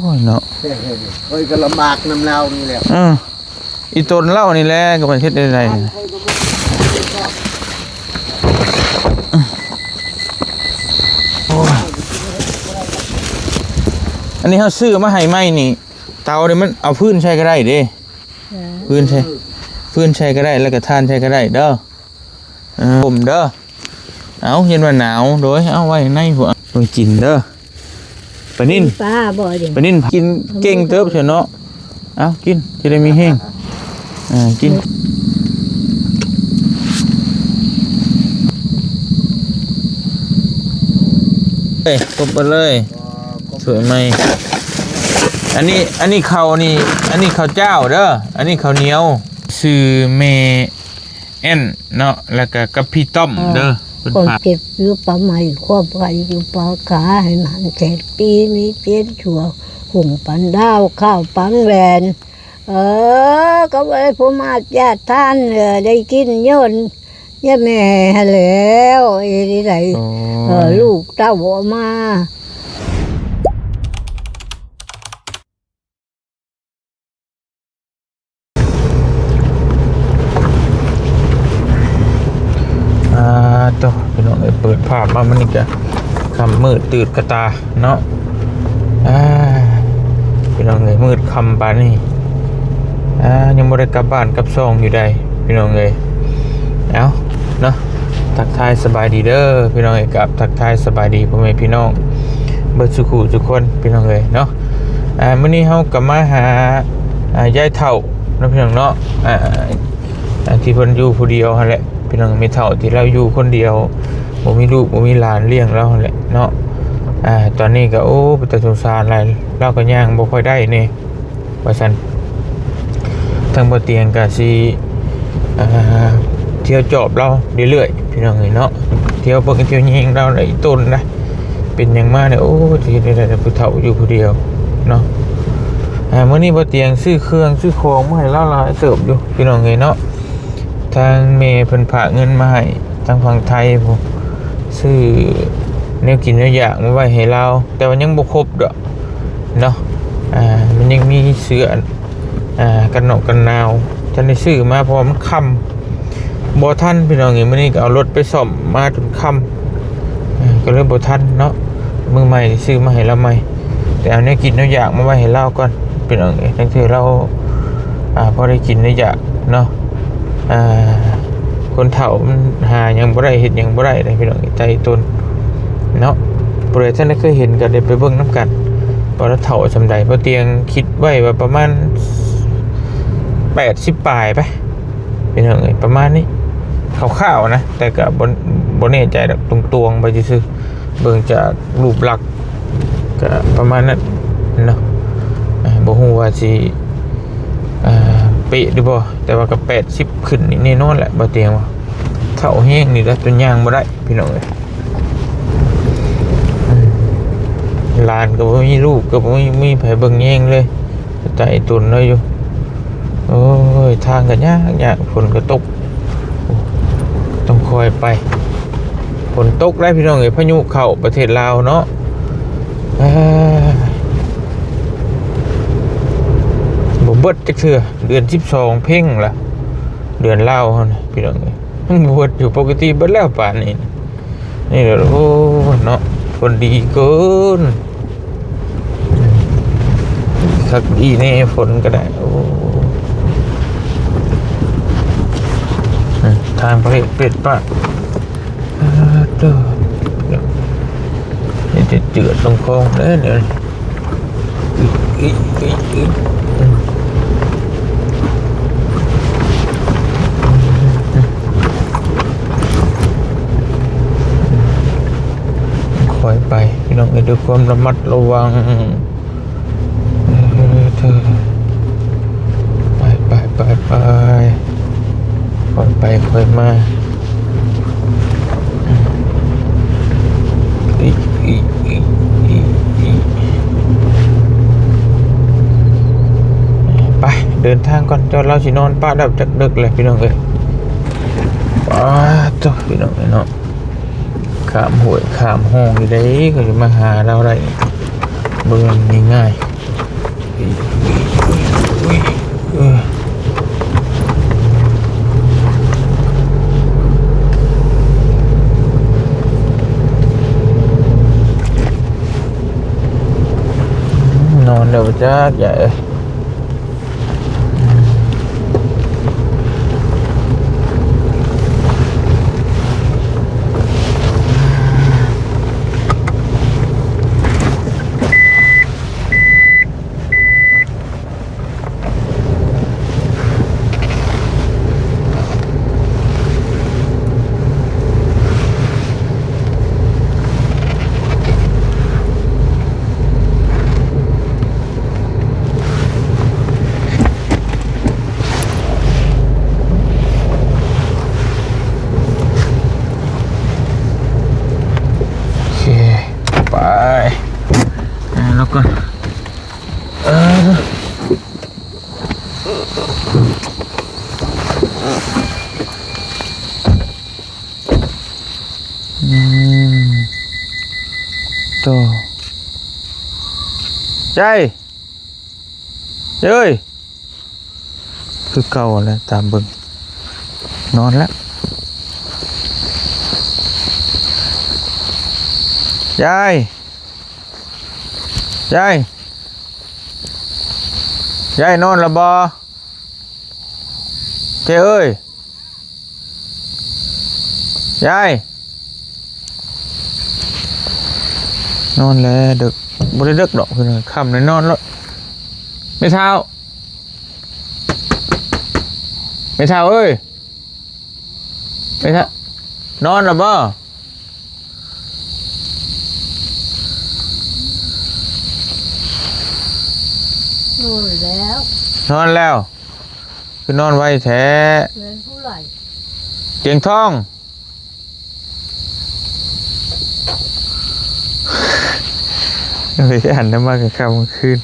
ໂອ້ຍເນາະ ຂ້ອຍກໍລຳບາກນຳລາວນີ້ແຫຼະ ເອີ ອີຕົນລາວນີ້ແຫຼະ ກໍມັນເຮັດໄດ້ໃດ ໂອ້ຍ ອັນນີ້ເຮົາຊື້ມາໃຫ້ໃໝ່ນີ້ ເຕົານີ້ມັນເອົາຟືນໃສ່ກໍໄດ້ເດ້ ເອີ ຟືນໃສ່ ຟືນໃສ່ກໍໄດ້ ແລ້ວກໍຖ່ານໃສ່ກໍໄດ້ເດີ ເອີ ຜົມເດີ ເອົາ ເຢັນວ່າໜາວ ໂດຍ ເອົາໄວ້ໃນຫົວ ໄວ້ກິນເດີ ປານິນ ປາບໍ່ເດ ປານິນ ກິນເກັ່ງເຕີບເຊີເນາະ ເອົາ ກິນ ຈະໄດ້ມີແຮງ ເອີ ກິນ ເອີ ຄົບເບິດເລີຍ ຖ້ວຍໃໝ່ ອັນນີ້ ອັນນີ້ເຂົ້ານີ້ ອັນນີ້ເຂົ້າຈ້າວເດີ ອັນນີ້ເຂົ້າໜຽວ ຊື່ແມ່ ແອນເນາະ ແລ້ວກະກັບພີ່ຕ້ອມເດີ ເອີ ເພິ່ນພາ ຄວາມເຈັບຢູ່ປາໄມ້ ຄວາມໄຂ້ຢູ່ປາຂາ ໃຫ້ມັນເສດປີມີເຈັດຊົ່ວ ຫຸ້ມປັນດາວ ຂ້າວປັນແຫວນ ເອີ ກໍບໍ່ໄດ້ຜູ້ມາດຍາດທານ ເອີ ໄດ້ກິນຍ້ອນຍາແມ່ຫັ້ນແລ້ວ ເອີ ໄດ້ ໂອ້ຍ ເອີ ລູກເຕົ້າອອກມາ. ອ່າ ໂຕ ພີ່ນ້ອງເອີຍ ເປີດພາບມາມື້ນີ້ກະຄ່ຳມືດຕື່ນກະຕາເນາະ ອ່າ ພີ່ນ້ອງເອີຍ ມືດຄ່ຳປານນີ້ ອ່າ ຍັງບໍ່ໄດ້ກັບບ້ານກັບຊ່ອງຢູ່ໃດ໋ ພີ່ນ້ອງເອີຍ ເອົ້າ ເນາະ ທັກທາຍສະບາຍດີເດີ ພີ່ນ້ອງເອີຍ ກັບທັກທາຍສະບາຍດີພໍ່ແມ່ພີ່ນ້ອງເບິດສູ່ຄູ່ສູ່ຄົນ ພີ່ນ້ອງເອີຍເນາະ ອ່າ ມື້ນີ້ເຮົາກໍມາຫາ ອ່າ ຍາຍເຖົ້າເນາະ ພີ່ນ້ອງເນາະ ອ່າ ອ່າ ທີ່ເພິ່ນຢູ່ຜູ້ດຽວຫັ້ນແຫຼະ ພີ່ນ້ອງ ແມ່ເຖົ້າທີ່ລາວຢູ່ຄົນດຽວ ບໍ່ມີລູກບໍ່ມີຫຼານລ້ຽງລາວຫັ້ນແຫຼະເນາະ ອ່າ ຕອນນີ້ກໍ ໂອ້ ເປັນຕາສົງສານຫຼາຍ ລາວກໍຍ່າງບໍ່ຄ່ອຍໄດ້ແດ່ ວ່າຊັ້ນ ທາງບໍ່ຕຽງກະຊິ ອ່າ ທ່ຽວຈອບລາວເລື້ອຍໆ ພີ່ນ້ອງເອີຍເນາະ ທ່ຽວເບິ່ງທ່ຽວແຍງລາວໄດ້ອີ່ຕົນນະ ເປັນຫຍັງມານີ້ ໂອ້ ຊິເຮັດແນວໃດ ຜູ້ເຖົ້າຢູ່ຜູ້ດຽວເນາະ ອ່າ ມື້ນີ້ບໍ່ຕຽງຊື້ເຄື່ອງຊື້ຂອງມາໃຫ້ລາວຫຼາຍເຕີບຢູ່ ພີ່ນ້ອງເອີຍເນາະ ທາງແມ່ເພິ່ນຝາກເງິນມາໃຫ້ທາງຝັ່ງໄທພຸ້ນ ຊື້ແນວກິນແນວຢາກມາໄວ້ໃຫ້ລາວ ແຕ່ວ່າຍັງບໍ່ຄົບດອກ ເນາະ ອ່າ ມັນຍັງມີເສື້ອ ອ່າ ກັນໜອກກັນໜາວ ທັນໄດ້ຊື້ມາ ເພາະວ່າມັນຄ່ຳ ບໍ່ທັນ ພີ່ນ້ອງເອີຍ ມື້ນີ້ກໍເອົາລົດໄປສ້ອມມາຈົນຄ່ຳ ອ່າ ກໍເລີຍບໍ່ທັນເນາະ ມື້ໃໝ່ຊິຊື້ມາໃຫ້ລາວໃໝ່ ແຕ່ເອົາແນວກິນແນວຢາກມາໄວ້ໃຫ້ລາວກ່ອນ ພີ່ນ້ອງເອີຍ ຈັ່ງເທື່ອລາວ ອ່າ ພໍໄດ້ກິນໄດ້ຢາກເນາະ ອ່າ ຄົນເຖົ້າມັນຫາຫຍັງບໍ່ໄດ້ ເຮັດຫຍັງບໍ່ໄດ້ເດ້ ພີ່ນ້ອງເອີຍ ໄຕຕົນເນາະ ຜູ້ໃດທັນໄດ້ເຄີຍເຫັນກໍໄດ້ໄປເບິ່ງນຳກັນ ວ່າລາວເຖົ້າສ່ຳໃດ ບໍ່ຕຽງຄິດໄວ້ວ່າປະມານແປດສິບປາຍໄປ ພີ່ນ້ອງເອີຍ ປະມານນີ້ ຄ່າວໆນະ ແຕ່ກໍບໍ່ ບໍ່ແນ່ໃຈດອກ ຕວງໆໄປຊື່ໆ ເບິ່ງຈາກຮູບລັກກໍປະມານນັ້ນເນາະ ອ່າ ບໍ່ຮູ້ວ່າຊິ ອ່າ ເປະຫຼືບໍ່ ແຕ່ວ່າກໍແປດສິບຂຶ້ນນີ້ແນ່ນອນແຫຼະ ບໍ່ຕຽງວ່າ ເຖົ້າແຮງນີ້ແຫຼະ ຈົນຍ່າງບໍ່ໄດ້ ພີ່ນ້ອງເອີຍ ອືມ ຫຼານກໍບໍ່ມີ ລູກກໍບໍ່ມີ ມີໃຜເບິ່ງແຍງເລີຍ ໄຕຕົນລາວຢູ່ ໂອ້ຍ ທາງກໍຍາກ ຍາກ ຝົນກໍຕົກ ຕ້ອງຄ່ອຍໄປ ຝົນຕົກໄດ໋ ພີ່ນ້ອງເອີຍ ພາຍຸເຂົ້າປະເທດລາວເນາະ ເອີ ບໍ່ເບິດຈັກເທື່ອ ເດືອນສິບສອງເພັງລະ ເດືອນລາວເຮົານະ ພີ່ນ້ອງເອີຍ ຍັງບໍ່ເບິດຢູ່ ປົກກະຕິເບິດແລ້ວປານນີ້ ນີ້ແຫຼະ ໂອ້ ເນາະ ຄົນດີເກີນ ຄັກດີແນ່ ຝົນກໍໄດ້ ໂອ້ ທາງປະເທດເປັດປະ ອ່າ ໂຕ ເຮັດໃຫ້ເຈື່ອນລົງຄອງເດ້ ຄ່ອຍໄປ ພີ່ນ້ອງເອີຍ ດ້ວຍຄວາມລະມັດລະວັງ ເອີ ເທີ ໄປ ໄປ ໄປ ໄປ ຄ່ອຍໄປ ຄ່ອຍມາ ອີກ ອີກ ອີກ ອີກ ອີກ ໄປ ເດີນທາງກ່ອນ ເຈົ້າລາວຊິນອນປະແລ້ວ ຈັກເດິກແລ້ວ ພີ່ນ້ອງເອີຍ ປາດໂທ້ ພີ່ນ້ອງເອີຍເນາະ ຂ້າມຫ້ວຍຂ້າມຮ່ອງຢູ່ເດ້ ກໍຈະມາຫາລາວໄດ້ ບໍ່ແມ່ນງ່າຍ ແລ້ວຈັກໃຫຍ່ເອີຍ. ໂອເຄ ໄປ ແລ້ວກໍ ເອີ ອືມ ໂຕ ໃຫຍ່ ເອີຍ ຄືເກົ່າແຫຼະ ຕາມເບິ່ງ ນອນແລ້ວ ຍາຍ ຍາຍ ຍາຍນອນແລ້ວບໍ່? ເຈ້ເອີຍ ຍາຍ ນອນແລ້ວເດິກ ບໍ່ໄດ້ເດິກດອກ ຄືຄ່ຳແລ້ວ ນອນໂລດ ແມ່ເຖົ້າ ແມ່ເຖົ້າເອີຍ ແມ່ເຖົ້າ ນອນແລ້ວບໍ່? ນອນແລ້ວ ນອນແລ້ວ ຄືນອນໄວແທ້ ແມ່ນຜູ້ໃດ? ກຽງທອງ ໄປອັນນັ້ນມາກາງຄ່ຳກາງຄືນ.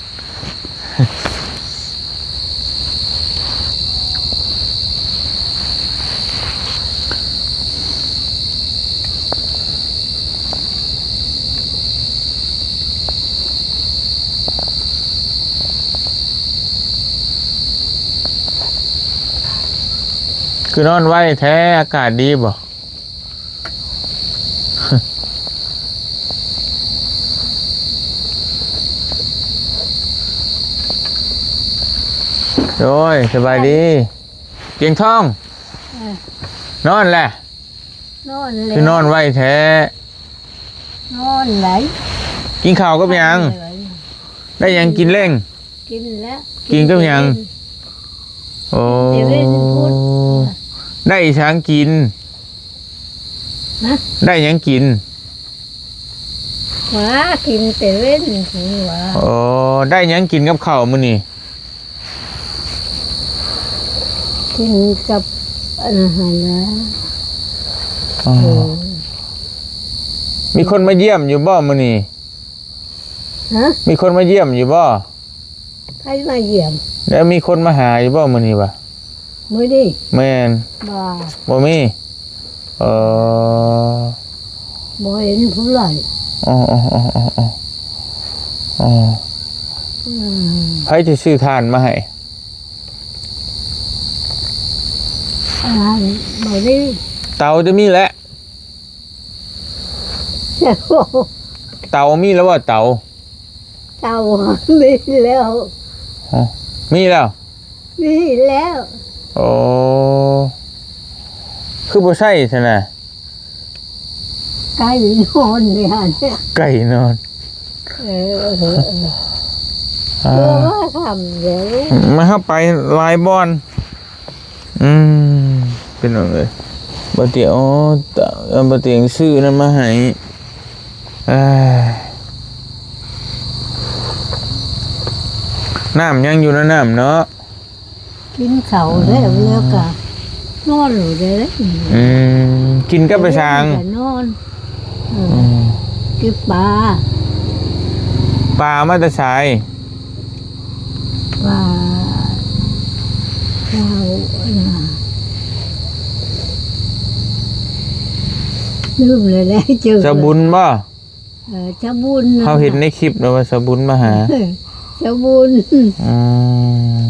ຄືນອນໄວແທ້ ອາກາດດີບໍ່? ໂອ້ຍ ສະບາຍດີ ກຽງທອງ ເອີ ນອນແຫຼະ ນອນແລ້ວ ຄືນອນໄວແທ້ ນອນໄຫຼ ກິນເຂົ້າກັບຫຍັງ? ໄດ້ຫຍັງກິນແລງ? ກິນແລ້ວ ກິນກັບຫຍັງ? ກິນແຕ່ເວັນ ໂອ້ ກິນແຕ່ເວັນພຸດ ໄດ້ອີຫຍັງກິນ? ຮະ? ໄດ້ຫຍັງກິນ? ຫວາ ກິນແຕ່ເວັນພຸ້ນຫວາ. ໂອ້ ໄດ້ຫຍັງກິນກັບເຂົ້າມື້ນີ້? ກິນກັບອັນນັ້ນຫັ້ນແຫຼະ. ອໍ ເອີ ມີຄົນມາຢ້ຽມຢູ່ບໍ່ມື້ນີ້? ຮະ? ມີຄົນມາຢ້ຽມຢູ່ບໍ່? ໃຜມາຢ້ຽມ? ແລ້ວມີຄົນມາຫາຢູ່ບໍ່ມື້ນີ້ຫວາ? ມື້ນີ້? ແມ່ນ. ບໍ່. ບໍ່ມີ? ເອີ ບໍ່ເຫັນຜູ້ໃດ. ອໍ ອໍ ອໍ ອໍ ອໍ ອືມ ໃຜຈະຊື້ຖ່ານມາໃຫ້? ອັນນັ້ນບໍ່ມີ. ເຕົາຈະມີແຫຼະ. ເຕົາມີແລ້ວບໍ່? ເຕົາ ເຕົາມີແລ້ວ. ອໍ ມີແລ້ວ? ມີແລ້ວ. ໂອ້ ຄືບໍ່ໃຊ້ຊັ້ນນະ? ໄກ່ນອນເດຫັ້ນ ໄກ່ນອນ. ເອີ ເອີ ເອີ ອ່າ ເພື່ອວ່າຄ່ຳແລ້ວ ມາ ເຮົາໄປຫຼາຍບ່ອນ. ອືມ ພີ່ນ້ອງເອີຍ ບໍ່ຕຽງ ອໍ ຕາ ບໍ່ຕຽງຊື້ນັ້ນມາໃຫ້. ເອີ ນ້ຳຍັງຢູ່ເນາະ ນ້ຳເນາະ. ກິນເຂົ້າແລ້ວ ແລ້ວກະນອນໂລດເດ້. ອືມ ກິນກັບໄປສາງ? ນອນ. ເອີ ອືມ ກິນປາ. ປາມາແຕ່ໃສ? ປາ ປາ ອັນນະ ລືມແລ້ວແຫຼະ. ເຈົ້າບຸນບໍ່? ເອີ ຊາວບຸນນະ ເຮົາເຫັນໃນຄລິບນະວ່າຊາວບຸນມາຫາ. ຊາວບຸນ. ອືມ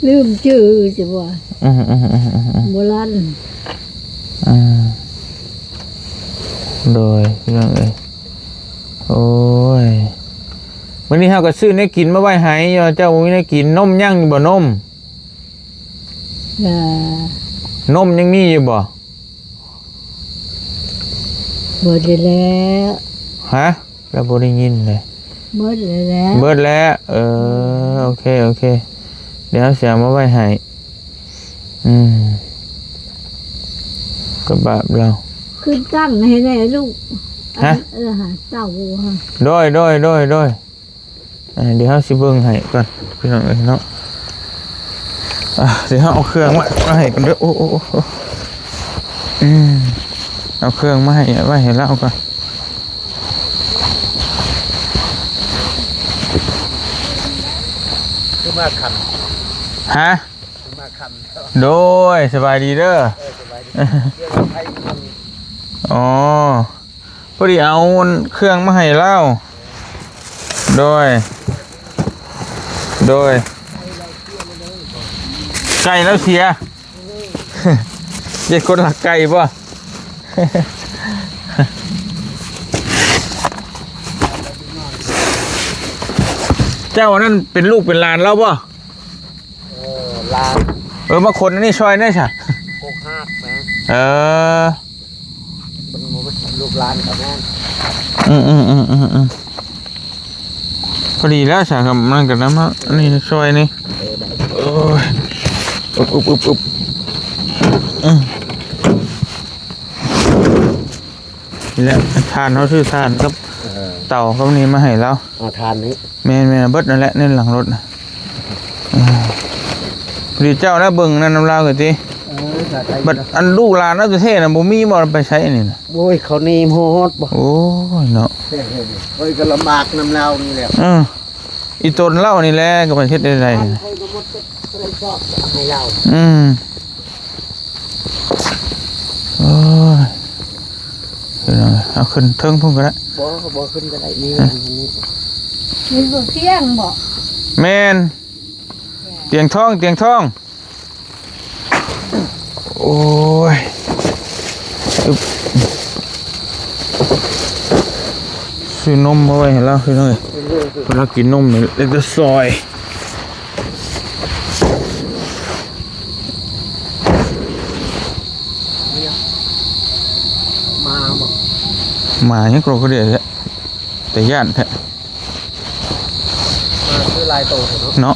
ລືມຊື່ຊິວ່າ. ອືມໆໆໆໆ ໂບລານ. ອືມ ໂດຍ ພີ່ນ້ອງເອີຍ ໂອ້ຍ ມື້ນີ້ເຮົາກໍຊື້ແນວກິນມາໄວ້ໃຫ້ຢູ່ ເຈົ້າບໍ່ມີແນວກິນ. ນົມຍັງຢູ່ບໍ່? ນົມ ເອີ ນົມຍັງມີຢູ່ບໍ່? ເບິດແລ້ວ. ຮະ? ລາວບໍ່ໄດ້ຍິນເລີຍ. ເບິດແລ້ວ. ເບິດແລ້ວ. ເອີ ໂອເຄ ໂອເຄ ດຽວເຮົາຊິເອົາມາໄວ້ໃຫ້. ອືມ ກໍບາບລາວ. ຂຶ້ນຕັ້ງໃຫ້ແດ່ລູກ. ຮະ? ເອີ ຫາເຕົາຫັ້ນ. ໂດຍ ໂດຍ ໂດຍ ໂດຍ. ອ່າ ດຽວເຮົາຊິເບິ່ງໃຫ້ກ່ອນພີ່ນ້ອງເອີຍເນາະ. ອ່າ ດຽວເຮົາເອົາເຄື່ອງມາ ມາໃຫ້ກ່ອນເດີ. ໂອ້ ໂອ້ ໂອ້ ໂອ້ ອືມ ເອົາເຄື່ອງມາໃຫ້ ໄວ້ໃຫ້ລາວກ່ອນ. ຄືມາຄ່ຳ. ຮະ? ຄືມາຄ່ຳ. ໂດຍ ສະບາຍດີເດີ. ເອີ ສະບາຍດີ. ດຽວໄປ. ອໍ ພໍດີເອົາເຄື່ອງມາໃຫ້ລາວ. ໂດຍ ໂດຍ. ໄກ່ລາວເສຍ. ເຈັດຄົນລັກໄກ່ບໍ່? ເຈົ້າອັນນັ້ນເປັນລູກເປັນຫຼານລາວບໍ່? ເອີ ຫຼານ. ເອີ ມາຂົນອັນນີ້ຊ່ອຍແດ່ຊະ. ກົກຮາກນະ. ເອີ ເພິ່ນບໍ່ແມ່ນລູກຫຼານເຂົາແມ່ນ. ອືມ ອືມ ອືມ ອືມ ອືມ. ພໍດີແລ້ວຊະ ມັນກໍນຳເອົາອັນນີ້ຊ່ອຍນີ້. ເອີ ໄດ້. ໂອ້ຍ ອຶບ ອຶບ ອຶບ ອຶບ. ອືມ ນີ້ແຫຼະ ຖ່ານ ເຮົາຊື້ຖ່ານກັບ ເອີ ເຕົາກັບນີ້ມາໃຫ້ລາວ. ເອົາຖ່ານນີ້. ແມ່ນໆ ເບິດນັ້ນແຫຼະ ໃນຫຼັງລົດນະ. ເອີ ດີເຈົ້າແລ້ວເບິ່ງນັ້ນນຳລາວກໍຕິ. ເອີ ສາຍໄຟ. ບັດອັນລູກຫຼານລາວແທ້ໆນະ ບໍ່ມີບໍ່? ໄປໃສອັນນີ້ນະ? ໂອ້ຍ ເຂົາໜີມາຮອດບໍ່? ໂອ້ຍເນາະ. ຂ້ອຍກໍລຳບາກນຳລາວນີ້ແຫຼະ. ເອີ ອີ່ຕົນລາວນີ້ແຫຼະ ກໍໄປເຮັດໄດ້ໃດ. ຂ້ອຍກໍບໍ່ໄດ້ຊອບໃຫ້ລາວ. ອືມ. ໂອ້ຍ ເອົາຂຶ້ນເທິງພຸ້ນກໍໄດ້. ບໍ່ ບໍ່ຂຶ້ນກໍໄດ້. ນີ້ ຮະ? ອັນນີ້ ມີບໍ່ ຕຽງບໍ່? ແມ່ນ ຕຽງທອງ ຕຽງທອງ. ໂອ້ຍ ອຶບ ຊື້ນົມມາໄວ້ໃຫ້ລາວພີ່ນ້ອງເອີຍ. ເວລາກິນນົມນີ້ເລັກແຕ່ຊອຍ. ໝາບໍ່? ໝາຫຍັງໂກຣກກະເດະແທ້ ແຕ່ຢ້ານແທ້. ມາຄືຫຼາຍໂຕແທ້ເນາະ ເນາະ.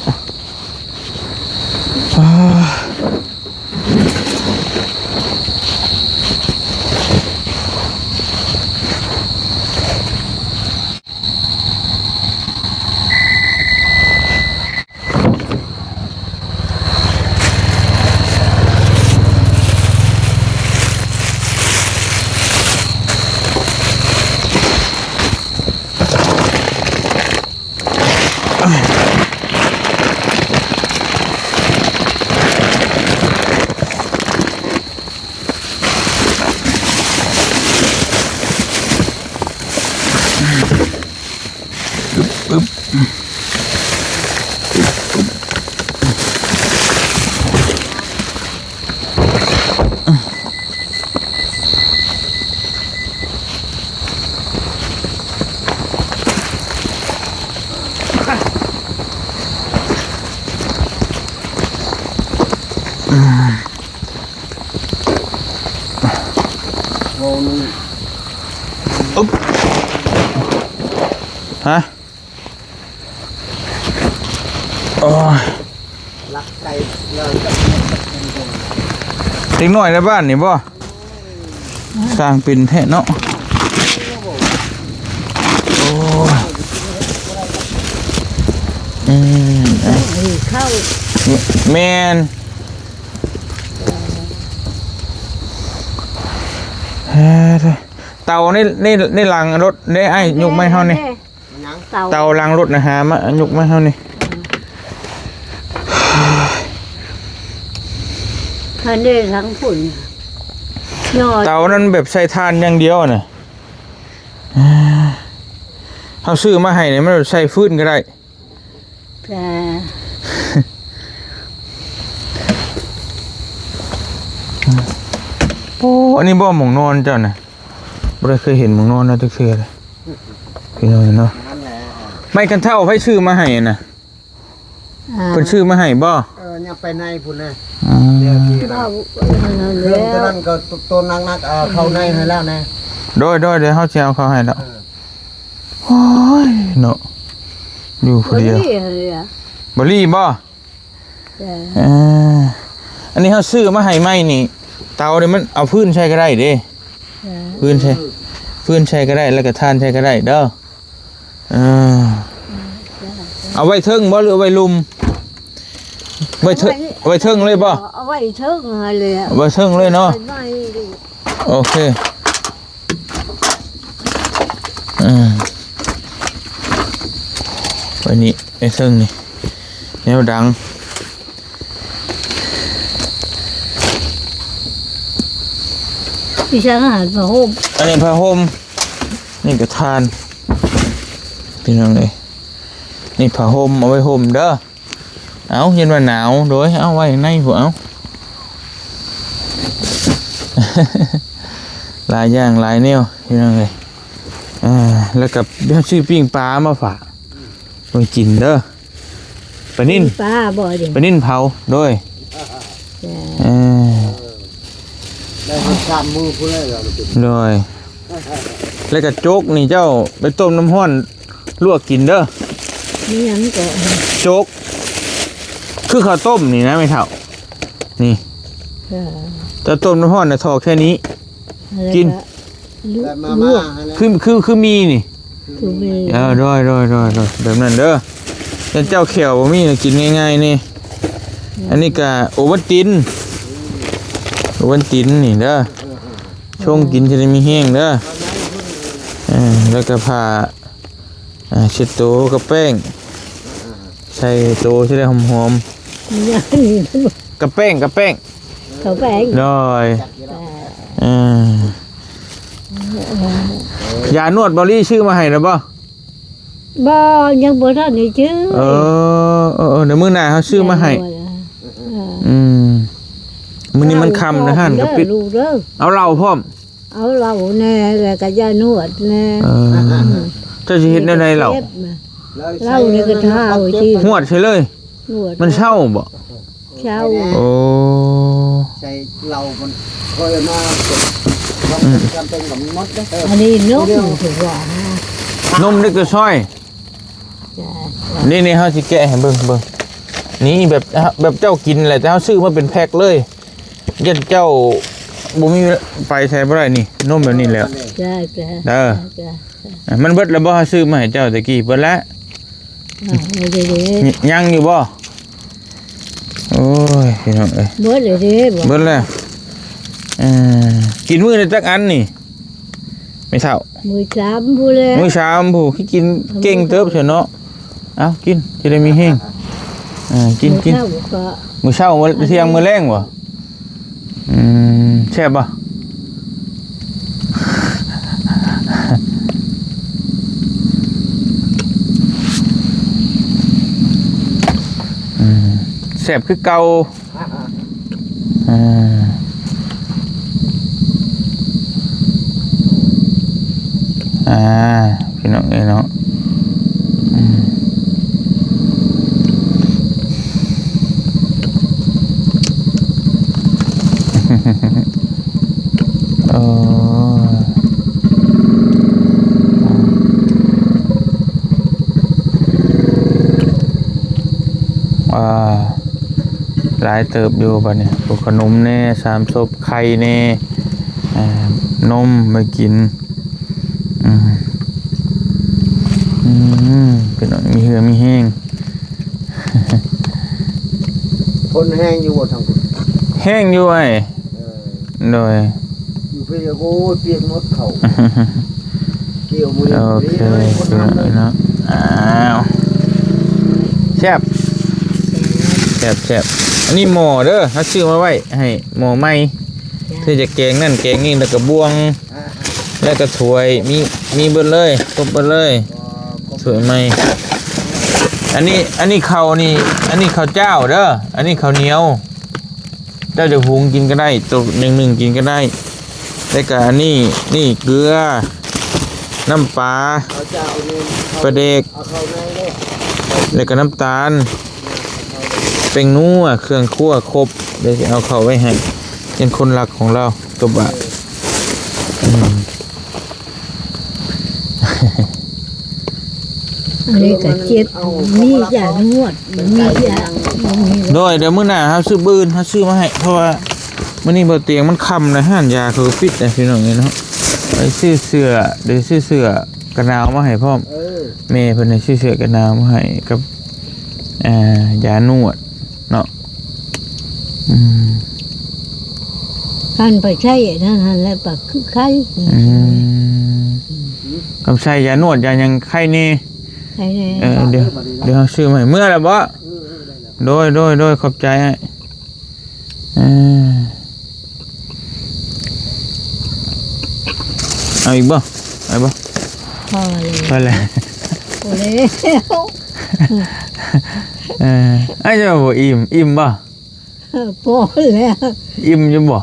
ໂອ້ ນີ້ ອຶບ ຮະ? ໂອ້ຍ ລັກໄກ່ເລີຍ ເດັກນ້ອຍໃນບ້ານນີ້ບໍ່? ສ້າງເປັນແທ້ເນາະ. ໂອ້ຍ ອືມ ເຂົ້າ ແມ່ນ ເອີ ເຕົາໃນ ໃນ ໃນຫຼັງລົດເດ້ ອ້າຍ ຍົກມາໃຫ້ເຮົາແດ່. ເຕົາຫຼັງລົດນະ ຫາມາ ຍົກມາໃຫ້ເຮົານີ້. ຄັນເດ້ທາງພຸ້ນ ເຕົານັ້ນແບບໃຊ້ຖ່ານຢ່າງດຽວນະ. ເຮົາຊື້ມາໃຫ້ນີ້ ມັນໃຊ້ຟືນກໍໄດ້. ໂອ້ ອັນນີ້ບໍ່ໝ່ອງນອນເຈົ້ານະ? ບໍ່ໄດ້ເຄີຍເຫັນໝ່ອງນອນລາວຈັກເທື່ອເລີຍ ພີ່ນ້ອງເນາະ. ນັ້ນແຫຼະ ໄມ້ຄັນເທົ້າໃຜຊື້ມາໃຫ້ນະ? ອ່າ ເພິ່ນຊື້ມາໃຫ້ບໍ່? ເອີ ຍັງໄປໃນພຸ້ນນະ. ອືມ ດຽວນີ້ນະ ເອົາ ເຄື່ອງຕົວນັ້ນກໍໂຕໜັກໆ ເອົາເຂົ້າໃນໃຫ້ແລ້ວນະ. ໂດຍໆ ດຽວເຮົາຊິເອົາເຂົ້າໃຫ້ແລ້ວ. ເອີ ໂອ້ຍເນາະ ຢູ່ຜູ້ດຽວ. ບໍ່ລີ້ ບໍ່ລີ້ບໍ່? ເອີ ເອີ ອັນນີ້ເຮົາຊື້ມາໃຫ້ໃໝ່ນີ້ ເຕົານີ້ມັນເອົາຟືນໃສ່ກໍໄດ້ເດ້. ເອີ ຟືນໃສ່ ຟືນໃສ່ກໍໄດ້ ແລ້ວກໍຖ່ານໃສ່ກໍໄດ້ເດີ. ເອີ ເອົາໄວ້ເທິງບໍ່ ຫຼືເອົາໄວ້ລຸ່ມ? ໄວ້ເທິງ ເອົາໄວ້ ເອົາໄວ້ເທິງເລີຍບໍ່? ເອົາໄວ້ເທິງຫັ້ນແຫຼະ ເອົາໄວ້ເທິງເລີຍເນາະ. ໄວ້ ໂອເຄ ເອີ ໄວ້ນີ້ ໄວ້ເທິງນີ້ ແນວດັງ. ອີ່ຫຍັງຫັ້ນ ຜ້າຫົ່ມ? ອັນນີ້ຜ້າຫົ່ມ ນີ້ກະຖ່ານ ພີ່ນ້ອງເອີຍ. ນີ້ຜ້າຫົ່ມ ເອົາໄວ້ຫົ່ມເດີ. ເອົາ ເຢັນວ່າໜາວ ໂດຍ ເອົາໄວ້ໃນພຸ້ນ ເອົາ ຫຼາຍຢ່າງຫຼາຍແນວ ພີ່ນ້ອງເອີຍ. ອ່າ ແລ້ວກໍຊື້ປີ້ງປາມາຝາກ ໄວ້ກິນເດີ. ປານິນ ປາບໍ່ນີ້ ປານິນເຜົາ ໂດຍ ເອີ ໄດ້ຮອດສາມມື້ພຸ້ນແລ້ວ ໂດຍ. ແລ້ວກະຈົກນີ້ເຈົ້າໄປຕົ້ມນ້ຳຮ້ອນລວກກິນເດີ. ມີຫຍັງກໍ ຈົກ ຄືເຂົ້າຕົ້ມນີ້ນະແມ່ເຖົ້າ ນີ້ ເອີ ເຈົ້າຕົ້ມນ້ຳຮ້ອນນະຖອກແຄ່ນີ້ ກິນ ແລ້ວກໍລວກ ແບບມາມ່າຫັ້ນແຫຼະ ຄື ຄື ຄືມີນີ້ ຄືມີ ເອີ ໂດຍ ໂດຍ ໂດຍ ໂດຍ ແບບນັ້ນເດີ. ແລ້ວເຈົ້າແຂ້ວບໍ່ມີ ກິນງ່າຍໆນີ້. ອືມ ອັນນີ້ກະໂອວັນຕິນ ໂອວັນຕິນນີ້ເດີ ເອີ ເອີ ເອີ ຊົງກິນຈະໄດ້ມີແຮງເດີ. ເອີ ແລ້ວກະຜ້າ ອ່າ ເຊັດໂຕກັບແປ້ງ ເອີ ເອີ ເອີ ໃສ່ໂຕຈະໄດ້ຫອມໆ. ກະແປ້ງ ກະແປ້ງ ກະແປ້ງ ໂດຍ ອ່າ ຢານວດເບົາລີຊື້ມາໃຫ້ແລ້ວບໍ່? ບໍ່ ຍັງບໍ່ທັນໄດ້ຊື້. ເອີ ເອີ ເອີ ດຽວມື້ໜ້າເຮົາຊື້ມາໃຫ້. ເອີ ອືມ ມື້ນີ້ມັນຄ່ຳແລ້ວ ຮ້ານກໍປິດ. ເອົາເຫຼົ້າພ້ອມ ເອົາເຫຼົ້າແດ່ ແລ້ວກໍຢານວດແດ່. ເອີ ເຈົ້າຊິເຮັດແນວໃດເຫຼົ້າ? ເຫຼົ້ານີ້ກໍທາໄວ້ຕິ ຫວດໃສ່ເລີຍ. ຫວດ ມັນເຊົາບໍ່? ເຊົາ. ໂອ້ ໃສ່ເຫຼົ້າມັນຄ່ອຍມາ ອືມ ຈຳເປັນກໍໝົດເດ້. ອັນນີ້ນົມ ຄືວ່າ ນົມເດັກນ້ອຍ. ນີ້ໆ ເຮົາຊິແກະໃຫ້ເບິ່ງ ເບິ່ງ ນີ້ແບບ ແບບເຈົ້າກິນແຫຼະ ແຕ່ເຮົາຊື້ມາເປັນແພັກເລີຍ ຢ້ານເຈົ້າບໍ່ມີ ໄປໃສບໍ່ໄດ້. ນີ້ນົມແບບນີ້ແຫຼະ ເດີ ມັນເບິດແລ້ວບໍ່? ເຮົາຊື້ມາໃຫ້ເຈົ້າແຕ່ກີ້ ເບິດແລ້ວ. ອ່າ ຍັງຢູ່ບໍ່? ໂອ້ຍ ພີ່ນ້ອງເອີຍ ເບິດແລ້ວເດ້. ເບິດແລ້ວ. ເອີ ກິນມື້ລະຈັກອັນນີ້ ແມ່ເຖົ້າ? ມື້ສາມພຸ້ນແຫຼະ. ມື້ສາມພຸ້ນ ຄືກິນເກັ່ງເຕີບຊັ້ນເນາະ. ເອົາ ກິນ ຈະໄດ້ມີແຮງ. ເອີ ກິນ ກິນ ມື້ເຊົ້າກໍ ມື້ເຊົ້າ ມື້ທ່ຽງ ມື້ແລງບໍ່? ອືມ ແຊບບໍ່? ອືມ ແຊບຄືເກົ່າ. ອ່າ ອ່າ ພີ່ນ້ອງເອີຍເນາະ. ອືມ ໂອ້ ອ່າ ຫຼາຍເຕີບຢູ່ບັດນີ້ ພວກຂະໜົມແດ່ ສາມສົບ ໄຂ່ແດ່ ອ່າ ນົມໄວ້ກິນ. ອືມ ອືມ ເປັນ ມີເຫື່ອມີແຮງ. ຄົນແຮງຢູ່ບໍ່ທາງພຸ້ນ? ແຮງຢູ່ອ້າຍ. ເອີ ໂດຍ ຢູ່ພີ້ ໂອ້ຍ ປຽກໝົດເຂົ້າ ກ່ຽວມື້ນີ້. ໂອເຄ ເນາະ ອ້າວ ແຊບ ແຊບໆ. ອັນນີ້ໝໍ້ເດີ ເຮົາຊື້ມາໄວ້ໃຫ້ ໝໍ້ໃໝ່ ເພື່ອຈະແກງນັ້ນແກງນີ້ ແລ້ວກໍບ່ວງ ແລ້ວກໍຖ້ວຍ ມີ ມີເບິດເລີຍ ຄົບເບິດເລີຍ ຖ້ວຍໃໝ່. ອັນນີ້ ອັນນີ້ເຂົ້ານີ້ ອັນນີ້ເຂົ້າຈ້າວເດີ ອັນນີ້ເຂົ້າໜຽວ ເຈົ້າຈະຫຸງກິນກໍໄດ້ ໂຕໜຶ່ງໆ ກິນກໍໄດ້. ແລ້ວກໍອັນນີ້ ນີ້ເກືອ ນ້ຳປາ ເອົາເຈົ້າເອົາເງິນ ປາແດກ ເອົາເຂົ້າໃນເດີ້ ແລ້ວກໍນ້ຳຕານ ແປ້ງນົວ ເຄື່ອງຄົວຄົບ ດຽວຊິເອົາເຂົ້າໄວ້ໃຫ້ ເປັນຄົນລັກຂອງລາວ ຕົວບາດ ເອີ ອືມ ອັນນີ້ກໍເຈັບ ມີຢານວດ ມີຢາ ໂດຍ ດຽວມື້ໜ້າເຮົາຊື້ ມື້ອື່ນເຮົາຊື້ມາໃຫ້ ເພາະວ່າມື້ນີ້ບໍ່ຕຽງມັນຄ່ຳແລ້ວ ຮ້ານຢາເຂົາກໍປິດແລ້ວ ພີ່ນ້ອງເອີຍເນາະ ໄປຊື້ເສື້ອ ໄດ້ຊື້ເສື້ອກັນໜາວມາໃຫ້ພ້ອມ ເອີ ແມ່ເພິ່ນໄດ້ຊື້ເສື້ອກັນໜາວມາໃຫ້ກັບ ອ່າ ຢານວດເນາະ ອືມ ຄັນໄປໃຊ້ອັນນັ້ນຫັ້ນແຫຼະ ປະຄືໄຄ ອືມ ອືມ ກຳໃຊ້ຢານວດຢາຫຍັງໄຄແດ່ ໄຄແດ່ ເອີ ດຽວ ດຽວເຮົາຊື້ມາໃຫ້ ເມືອແລ້ວບໍ? ເອີ ເອີ ໄດ້ແລ້ວ ໂດຍ ໂດຍ ໂດຍ ຂອບໃຈອ້າຍ ເອີ ເອົາອີກບໍ່? ເອົາບໍ່? ພໍແລ້ວ ພໍແລ້ວ ພໍແລ້ວ ເອີ ອ້າຍເຈົ້າບໍ່ອີ່ມ ອີ່ມບໍ່? ພໍແລ້ວ ອີ່ມຢູ່ບໍ່?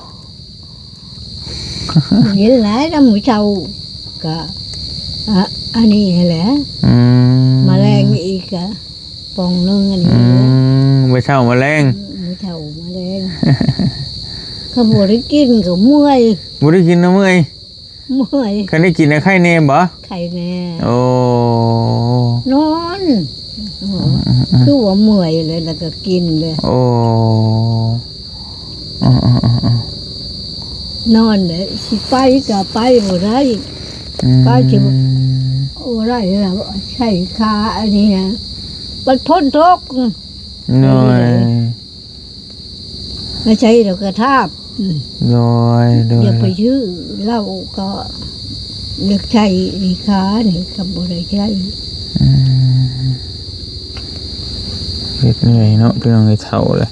ກິນຫຼາຍນຳມື້ເຊົ້າ ກະ ອະ ອັນນີ້ຫັ້ນແຫຼະ ອືມ ມາແລງອີກກະ ປ່ອງໜຶ່ງອັນນີ້ ອືມ ມື້ເຊົ້າມາແລງ ມື້ເຊົ້າມາແລງ ຄັນບໍ່ໄດ້ກິນກໍເມື່ອຍ ບໍ່ໄດ້ກິນນະເມື່ອຍ ເມື່ອຍ ຄັນໄດ້ກິນນະໄຄແດ່ບໍ່? ໄຄແດ່ ໂອ້ ນອນ ອືມໆໆ ຄືວ່າເມື່ອຍເລີຍ ແລ້ວກໍກິນເລີຍ ໂອ້ ນອນແຫຼະ ຊິໄປກໍໄປບໍ່ໄດ້ ອືມ ໄປຊິບໍ່ໄດ້ແລ້ວ ໃຊ້ຂາອັນນີ້ນະ ມັນຝົນຕົກ ໂດຍ ໃຊ້ດອກກະທາບ ໂດຍ ໂດຍ ຢາກໄປຊື້ເຫຼົ້າກໍຢາກໃຊ້ນີ້ ຂານີ້ກໍບໍ່ໄດ້ໃຊ້ ອືມ ເຮັດເມື່ອຍເນາະ ພີ່ນ້ອງເອີຍ ເຖົ້າແລ້ວ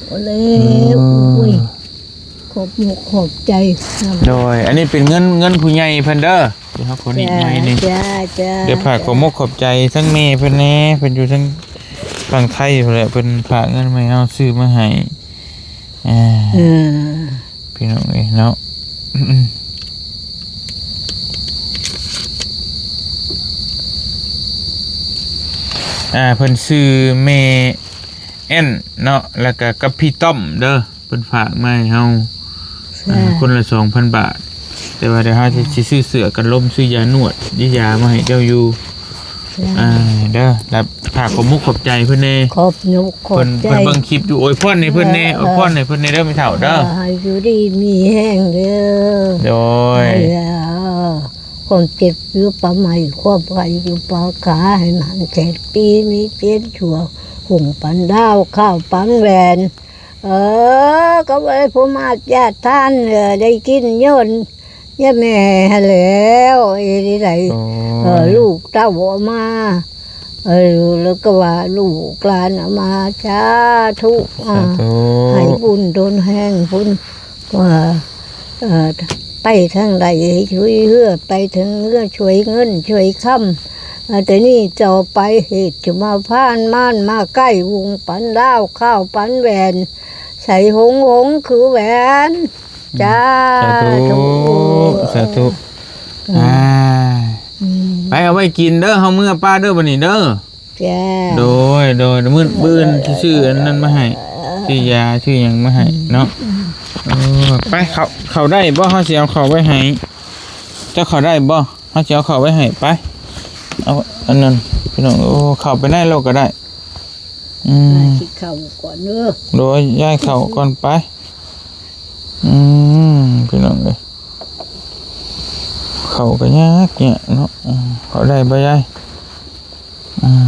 ໂອ້ຍ ຂອບມຸກຂອບໃຈນຳ ໂດຍ ອັນນີ້ເປັນເງິນ ເງິນຜູ້ໃຫຍ່ເພິ່ນເດີ ດຽວເຮົາຂໍນິດໃໝ່ນີ້ ຈ້າ ຈ້າ ດຽວຝາກຂອບມຸກຂອບໃຈທັງແມ່ເພິ່ນແດ່ ເພິ່ນຢູ່ທາງຝັ່ງໄທພຸ້ນແຫຼະ ເພິ່ນຝາກເງິນມາໃຫ້ເຮົາ ຊື້ມາໃຫ້ ອ່າ ເອີ ພີ່ນ້ອງເອີຍເນາະ ອ່າ ເພິ່ນຊື່ແມ່ແອນເນາະ ແລ້ວກະກັບພີ່ຕ້ອມເດີ ເພິ່ນຝາກມາໃຫ້ເຮົາ ອ່າ ຄົນລະສອງພັນບາດ ແຕ່ວ່າດຽວເຮົາຊິ ຊິຊື້ເສື້ອກັນລົມ ຊື້ຢານວດ ຢາມາໃຫ້ເຈົ້າຢູ່ ອ່າ ເດີ ແລ້ວຝາກຂອບມຸກຂອບໃຈເພິ່ນແດ່ ຂອບມຸກຂອບໃຈ ເພິ່ນ ເພິ່ນເບິ່ງຄລິບຢູ່ ອວຍພອນໃຫ້ເພິ່ນແດ່ ເອີ ອວຍພອນໃຫ້ເພິ່ນແດ່ເດີ ແມ່ເຖົ້າເດີ ເອີ ໃຫ້ຢູ່ດີມີແຮງເດີ ໂດຍ ໃຫ້ ຄວາມເຈັບຢູ່ປາໄມ້ ຄວາມໄຂ້ຢູ່ປາຂາ ໃຫ້ໝັ້ນແສນປີ ມີເຈັດຊົ່ວ ຮຸ່ງປັນດາວ ຂ້າວປັນແຫວນ ເອີ ກໍໄວ້ຜູ້ມາດຍາດທ່ານ ເອີ ໄດ້ກິນຍ້ອນຍາແມ່ຫັ້ນແລ້ວ ເຮັດໃດ ໂອ້ຍ ເອີ ລູກເຕົ້າເອົາມາ ເອີ ແລ້ວກໍວ່າລູກຫຼານເອົາມາ ສາທຸ ສາທຸ ໃຫ້ບຸນດົນແຮງພຸ້ນ ວ່າ ເອີ ໄປທາງໃດໃຫ້ຊ່ວຍເຫຼືອ ໄປເຖິງເຮືອ ຊ່ວຍເງິນຊ່ວຍຄຳ ເອີ ແຕ່ນີ້ຕໍ່ໄປ ເຫດຈະມາຜ່ານ ມານມາໃກ້ ວົງປັນດາວ ຂ້າວປັນແຫວນ ໃສຫົງຫົງຄືແຫວນ ອືມ ສາທຸ ສາທຸ ອືມ ອ່າ ອືມ ໄປເອົາໄວ້ກິນເດີ ເຮົາເມືອປະເດີ ບັດນີ້ເດີ ຈ້າ ໂດຍ ໂດຍ ມື້ ມື້ອື່ນຊິຊື້ອັນນັ້ນມາໃຫ້ ຊື້ຢາຊື້ຫຍັງມາໃຫ້ເນາະ ອືມ ເອີ ໄປ ເຂົ້າ ເຂົ້າໄດ້ບໍ່? ເຮົາຊິເອົາເຂົ້າໄວ້ໃຫ້ ເຈົ້າເຂົ້າໄດ້ບໍ່? ເຮົາຊິເອົາເຂົ້າໄວ້ໃຫ້ ໄປ ເອົາອັນນັ້ນ ພີ່ນ້ອງ ໂອ້ ເຂົ້າໄປໃນໂລດກໍໄດ້ ອືມ ຊິເຂົ້າກ່ອນເດີ ໂດຍ ຍ້າຍເຂົ້າກ່ອນໄປ ອືມ ພີ່ນ້ອງເອີຍ ເຂົ້າກໍຍາກແຍະເນາະ ອືມ ເຂົ້າໄດ້ບໍ່ຍາຍ? ອືມ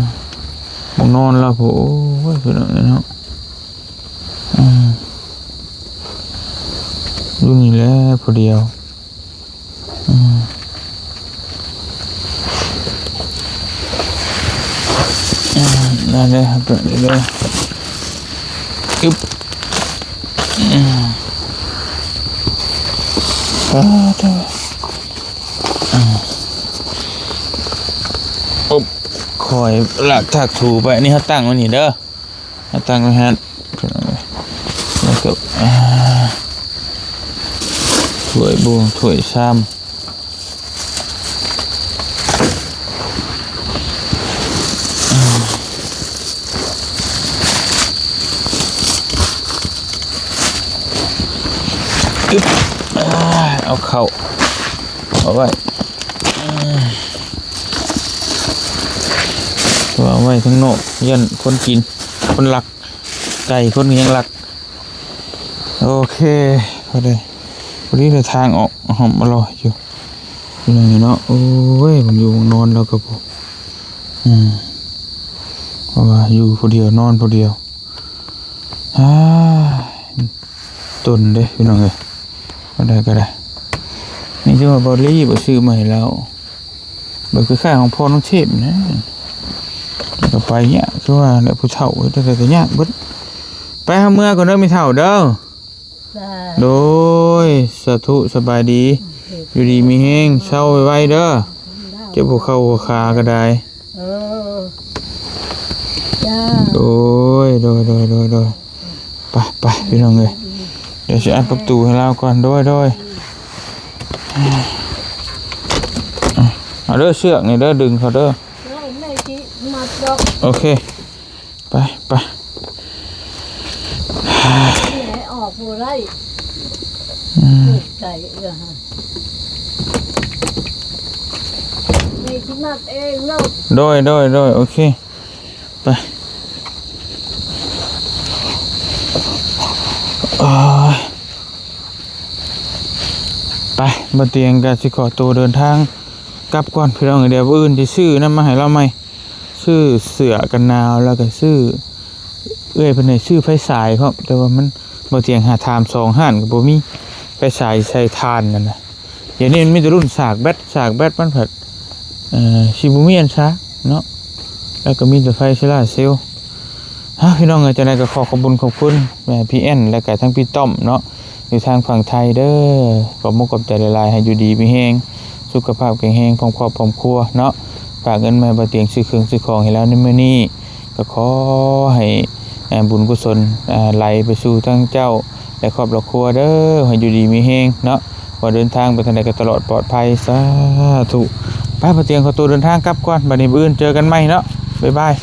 ໝົງນອນລາວພຸ້ນ ໂອ້ຍ ພີ່ນ້ອງເອີຍເນາະ ອືມ ຢູ່ນີ້ແຫຼະຜູ້ດຽວ ອືມ ອືມ ໄດ້ເລີຍ ເປີດໄດ້ເລີຍ ອຶບ ອືມ ອາ ໂທ້ ອືມ ໂອບ ຄ່ອຍລາກຖາກຖູໄປ ອັນນີ້ເຮົາຕັ້ງໄວ້ນີ້ເດີ ເຮົາຕັ້ງໄວ້ຫັ້ນ ແລ້ວກໍ ອ່າ ຖ້ວຍບ່ວງ ຖ້ວຍຊາມ. ອາ ເອົາເຂົ້າເອົາໄວ້ ເອົາໄວ້ທາງນອກ ຢ້ານຄົນກິນ ຄົນລັກ ໄກ່ຄົນກໍຍັງລັກ. ໂອເຄ ພໍດີ ພໍດີໄດ້ທາງອອກ ຫອມອະລ່ອຍຢູ່ ພີ່ນ້ອງເນາະ. ໂອ້ຍ ມັນຢູ່ມັນນອນແລ້ວກໍບໍ່ ອືມ ເພາະວ່າຢູ່ຜູ້ດຽວ ນອນຜູ້ດຽວ ອາ ຕົນເດ້ ພີ່ນ້ອງເອີຍ ບໍ່ໄດ້ກໍໄດ້. ນີ້ຄືວ່າບໍ່ລີບໍ່ຊື້ມາໃຫ້ລາວ ແບບຄ້າຍໆຂອງພໍ່ນ້ອງເທບນະ ແລ້ວກໍໄປຍາກ ຄືວ່າແຫຼະ ຜູ້ເຖົ້າເຮັດຈັ່ງໃດກໍຍາກເບິດ. ໄປຫາເມືອກ່ອນເດີ ແມ່ເຖົ້າເດີ. ໂດຍ ສາທຸ ສະບາຍດີ ຢູ່ດີມີແຮງ ເຊົາໄວໆເດີ ເຈັບຫົວເຂົ່າຫົວຂາກໍໄດ້. ເອີ ຈ້າ ໂດຍ ໂດຍ ໂດຍ ໂດຍ ໂດຍ ໄປ ໄປ ພີ່ນ້ອງເອີຍ ດຽວຊິອັດປະຕູໃຫ້ລາວກ່ອນ. ໂດຍ ໂດຍ ເອົາເດີ ເຊືອກນີ້ເດີ ດຶງເຂົາເດີ. ໂອເຄ ໄປ ໄປ ອອກບໍ່ໄດ້ ອືມ ໄກເອື້ອຫາ ແມ່ຊິມັດເອງເນາະ. ໂດຍ ໂດຍ ໂດຍ ໂອເຄ ໄປ ໂອ້ຍ ໄປ ບ່າວຕຽງກໍຊິຂໍໂຕເດີນທາງກັບກ່ອນ ພີ່ນ້ອງ. ດຽວມື້ອື່ນຊິຊື້ນຳມາໃຫ້ລາວໃໝ່ ຊື້ເສື້ອກັນໜາວ ແລ້ວກໍຊື້ ເອື້ອຍເພິ່ນໃຫ້ຊື້ໄຟສາຍພ້ອມ ແຕ່ວ່າມັນ ບ່າວຕຽງຫາຖາມສອງຮ້ານກໍບໍ່ມີໄຟສາຍໃສ່ຖ່ານນັ້ນນະ. ດຽວນີ້ມັນມີແຕ່ລຸ້ນສາກແບັດ ສາກແບັດມັນພັດ ເອີ ຊິບໍ່ມີອັນສາກເນາະ ແລ້ວກໍມີແຕ່ໄຟໂຊລາເຊວ. ຮະ ພີ່ນ້ອງເອີຍ ຈັ່ງໃດກໍຂໍຂອບບຸນຂອບຄຸນ ແມ່ ພີ່ແອນ ແລ້ວກໍທັງພີ່ຕ້ອມເນາະ ຢູ່ທາງຝັ່ງໄທເດີ. ຂອບມຸກຂອບໃຈຫຼາຍໆ ໃຫ້ຢູ່ດີມີແຮງ ສຸຂະພາບແຂງແຮງ ພ້ອມຄອບພ້ອມຄົວເນາະ. ຝາກເງິນມາໃຫ້ບ່າວຕຽງຊື້ເຄື່ອງຊື້ຂອງໃຫ້ລາວໃນມື້ນີ້ ກໍຂໍໃຫ້ ອາ ບຸນກຸສົນ ອາ ໄຫຼໄປສູ່ທັງເຈົ້າ ແລະ ຄອບ ແລະ ຄົວເດີ ໃຫ້ຢູ່ດີມີແຮງເນາະ ວ່າເດີນທາງໄປທາງໃດກໍຕະຫຼອດປອດໄພ ສາທຸ. ໄປ ບ່າວຕຽງຂໍໂຕເດີນທາງກັບກ່ອນ ບັດນີ້ມື້ອື່ນເຈີກັນໃໝ່ເນາະ ບາຍບາຍ.